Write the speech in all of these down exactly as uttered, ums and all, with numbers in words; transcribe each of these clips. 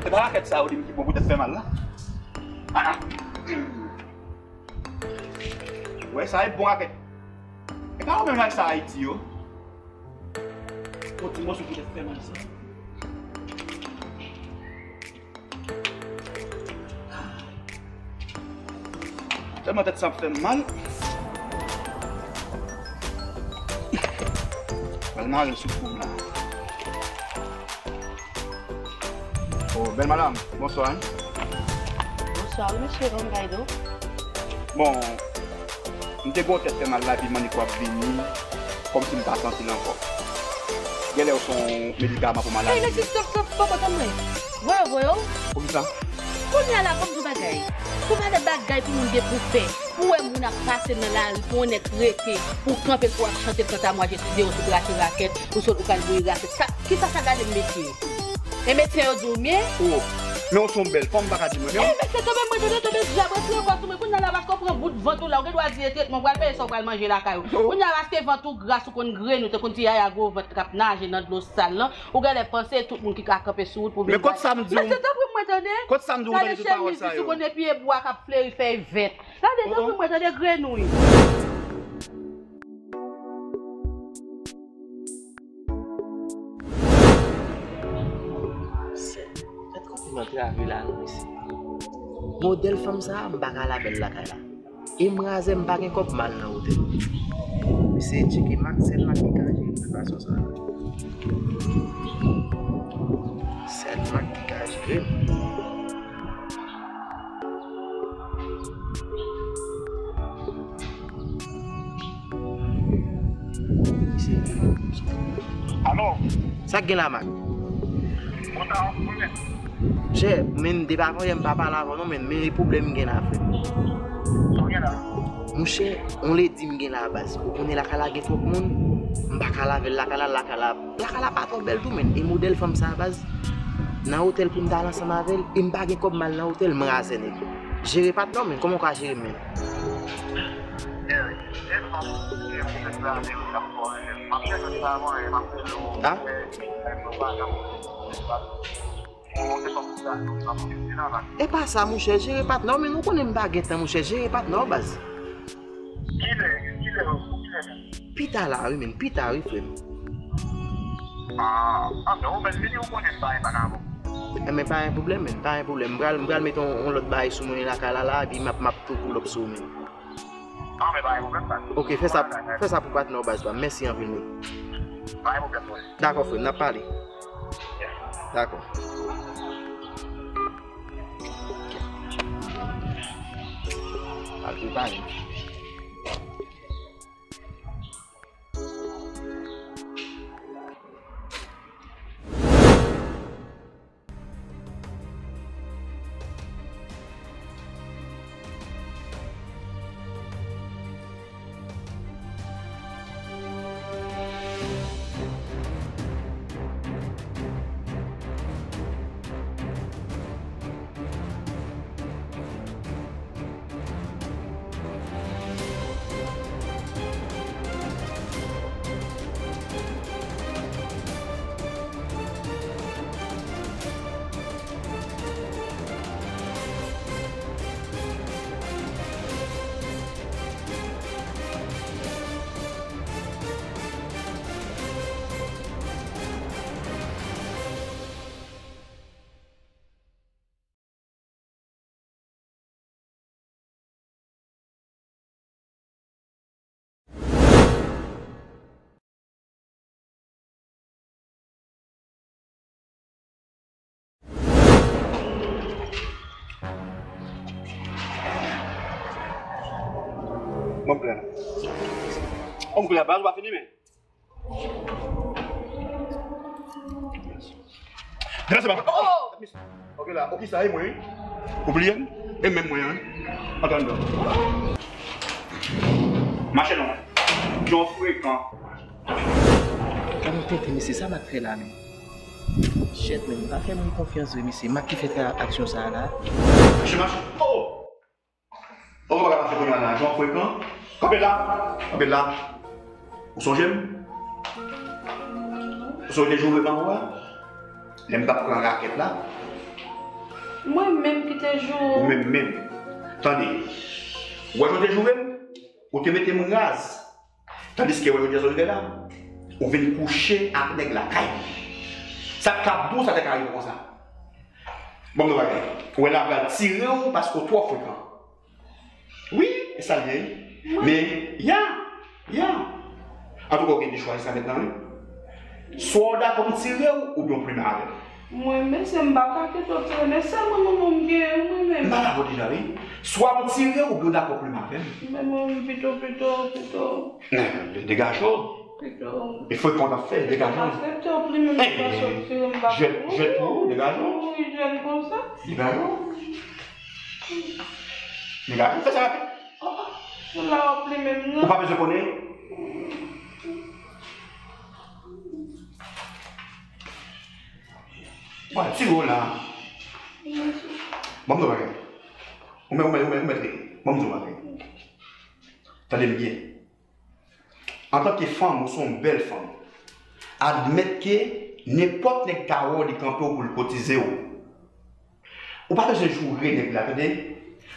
Se pa rakèt sa yo di m ki bon poutèt fè mal la. Wè, sa e bon rakèt. E pa yo menm ak sa Ayiti yo. Yon ti moso poutèt fè mal sa. Tèlman tèt sa ap fè m mal. Pral mare l sou kou m la. Oh, bèl madanm, bonswa. Bonswa, wi, mesye, kòman bagay yo? Bon, m te gen yon tèt fè mal la, epi m annik w ap vini, kòmsi m pa santi l ankò. Genlè w se yon medikaman pou maladi. Ey, mesye, stop, stop, stop, stop, tann mwen. Voye, voye. Poukisa? Kounye a la, fò m di w bagay. Tou pa de bagay pou moun gen pou fè. Pou wè moun ap pase nan lari, pou yon nèg rete, pou kanpe l, pou ap chante kanta mwa je ti de, ou sot rache rakèt, ou sot ou kal voye rakèt. Sa, kisa sa gade m mesye? E medsen yo di w byen? Oh, men w se yon bèl fanm, pa ka di mwen, men. E mesye, tonbe mwen, tonbe, tonbe dyab, retire kò sou mwen. Kounye a la, paske w pran bout vant ou la, ou gen dwa di e tretman, ou pral peye sa w pral manje lakay ou. Oh. Kounye a, paske vant ou gras, ou konn grennen, ou te konn ti yaya gwo vant k ap naje nan dlo sal lan. Ou genlè panse tout moun ki ka kanpe sou wout pou vin. Men kot sa m di w? Mesye, tanpri mwen tande. Kot sa m di w, ou tande tout pawòl sa yo? Gade chemiz li sou konn epi e bwa k ap fleri fèy vèt. Gade tanpri mwen tande grenouy. Sèt, gad konpli m antrave la non mesye. Modèl fanm sa a, m pa ka lave l lakay la. E m razè, m pa gen kòb m al nan otèl. Mesye, tcheke Mak, sèl Mak ki ka jere m nan fason sa a. Sèl Mak ki ka jere m. Alo? Sa k gen la, Mak? Bon, sa w konnen? Chè, men depi avan yè m pa pale avè w non, men, men e pwoblèm m gen la, frè. Sa w gen la? Monchè, yon ledi m gen la, baz. Ou konnen lakay la gen twòp moun, m pa ka lave l lakay la, lakay la, lakay la pa twò bèl tou, men. E modèl fanm sa, baz. Nan otèl pou m t al ansanm avè l, e m pa gen kòb m al nan otèl, m razè nèg. Jere pa t non, men. Kòman w ka jere m, men? Ah? E pa sa, monchè, jere pa t non, men ou konnen m pa gen tan, monchè, jere pa t non, baz. Kilè, kilè, kilè? Pita la, wi, men, pita, wi, frè m. Ah, ah, men ou mèt vini, ou konnen m pa gen bagay avè w. Eh, men pa gen pwoblèm, men, pa gen pwoblèm. M pral, m pral mete yon, yon lòt bagay sou mwen lakay la, la, epi m ap, m ap tou pull up sou ou, men. Ah, men pa gen pwoblèm, pa. Ok, fè sa, fè sa pou patnè w, baz pa m. Mèsi anpil, men. Pa gen pwoblèm, frè. Dakò, frè m, n ap pale. Dakò. Al prepare. Bon, klè. Bon, klè, baz, ou pa fini, men. Devan se pa. Oh! Ok la, ok sa e mwen, wi. Ou bliye m? E menm mwen, wi. Antre anndan. Mache non. Jan w frekan. Gad yon tenten, mesye, sa Mak fè la, men. Shit, men, m pa fè moun konfyans vre, mesye. Mak ki fè aksyon sa a la. Mache, mache. Oh! Ou pa ka mache kounye a la, jan w frekan. Kanpe la, kanpe la. Ou sonje m? Ou sonje jou m te joure ban ou a? Lè m t ap pran rakèt la, Mwen menm ki te joure w. Ou menm menm. Tande. Ou wè jan w te joure m? Ou te mete m raz. Tandiske wè jodi a sa w rive la, ou vin kouche ak nèg lakay li. Sa k ap di w sa te ka rive konsa? Bon, nou bagay. Ou wè la pral tire w paske w twò frekan. Wi, e sa l ye, wi. Men, ya, ya. Antouka, ou gen de chwazi sa mentnan, wi. Swa w dakò m tire w, oubyen w plimen avè m. Mwen, mesye, m pa ka kite w tire, men sèl mwen, mwen, mwen, m genyen, mwen menm. M pa dakò deja, wi. Swa m tire w, oubyen w dakò plimen avè m. Men mwen, pito, pito, pito. Degaje w. Pito. E frekan w ap fè, degaje w. M aksepte w plimen, m pa sot tire, m pa jwèt pou ou, degaje w. Ou ri jèn konsa. Degaje w. Degaje w, fè sa rapid. Ou la w ap plimen m nan. Ou pa bezwen konnen. Bon, tire w la. Ban m di w bagay. Ou mèt, ou mèt, ou mèt, ou mèt rele. Ban m di w bagay. Tande m byen. Antanke fanm, ou se yon bèl fanm. Admèt ke nenpòt nèg ka wè w, li kanpe w pou l kotize w. Ou pa bezwen joure nèg la, tande.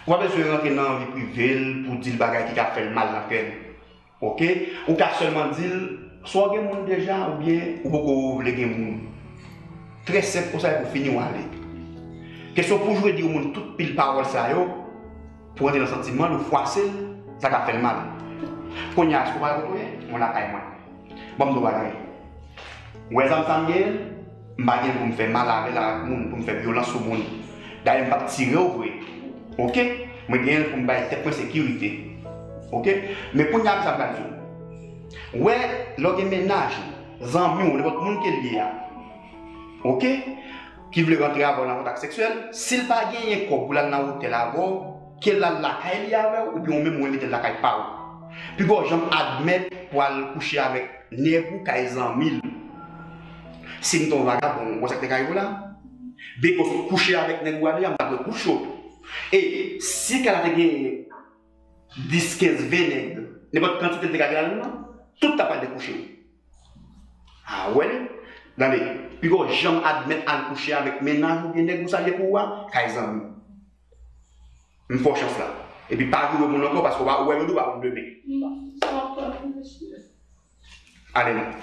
Ou pa bezwen rantre nan vi prive l pou di l bagay ki ka fè l mal nan kè l. Oke? Ou ka sèlman di l, swa w gen moun deja oubyen ou poko vle gen moun. Trè senp konsa, epi w fini, w ale. Kesyon pou w joure di yon moun tout pil pawòl sa yo, pou rantre nan santiman l ou fwase l, sa ka fè l mal. Kounye a, èske w pa wè kote w ye? Mwen lakay mwen. Ban m di w bagay. Ou wè zam sa m genyen l, m pa genyen l pou m fè mal avè l ak moun, pou m fè vyolans sou moun. Dayè, m p ap tire w vre. Oke? Mwen genyen l pou m bay tèt mwen sekirite. Oke? Men kounye a, sa m pral di w. Ou wè, lè w gen mennaj ou, zanmi w, nenpòt moun ke l ye a, oke? Ki vle rantre avè w nan kontak seksyèl, si l pa genyen kòb pou l al nan otèl avè w, ke l al lakay li avè w, oubyen ou menm ou envite l lakay pa w. Piga w janm admèt pou al kouche avèk nèg ou kay zanmi l. Si m te yon vagabon, ou wè sa k te ka rive w la? Because ou kouche avèk nèg ou a deja, m t ap rekouche w tou. E si kay la te gen dis, kenz, ven nèg, nenpòt kantite l te ka gen ladan l nan, tout t ap al dekouche w. A, w wè li? Tande, piga w janm admèt al kouche avèk mennaj ou oubyen nèg ou sa l ye pou ou a, kay zanmi. M fè w chans la. Epi pa joure moun ankò, paske w pa, ou wè jodi, w pa konn demen. Ale non.